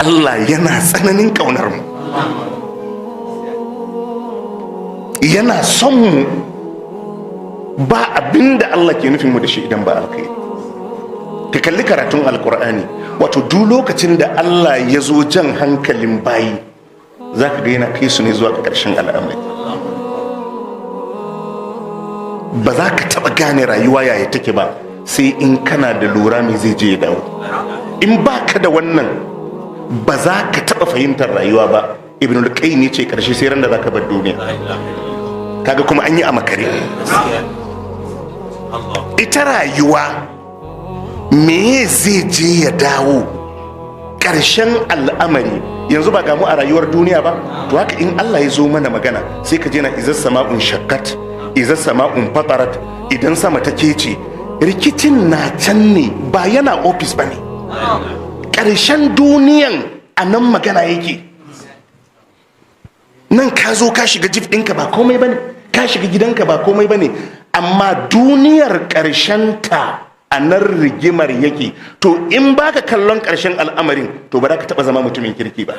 Allah yana tsananin ƙaunar mu, yana son mu. Ba abinda Allah ke nufin mu da shi idan ba alkhairi. Ka kalli karatun Alkur'ani, wato duk lokacin da Allah ya zo jan hankalin bayi, za ka ga yana kai su ne zuwa ga ƙarshen al'amari. Ba za ka taɓa gane rayuwa yaya take ba sai in kana da lura mai zai je ya dawo. In ba ka da wannan, ba za ka taɓa fahimtar rayuwa ba. Ibn al-Qayyim ce ƙarshe sai ran da za ka bar duniya, kaga kuma an yi a makare. Ita rayuwa me zai je ya dawo, ƙarshen al'amari. Yanzu ba gamu a rayuwar duniya ba? To haka in Allah ya zo mana magana, sai ka je na إذا السماء انشقت، إذا السماء انفطرت. Idan sama ta kece, rikicin na can ne, ba yana ofis ba ne. Ƙarshen duniyan a nan magana yake. Nan ka zo ka shiga jeep ɗinka ba komai ba ne, ka shiga gidanka ba komai ba ne, amma duniyar ƙarshen ta a nan rigimar yake. To in baka kallon ƙarshen al'amarin, to ba za ka taɓa zama mutumin kirki ba.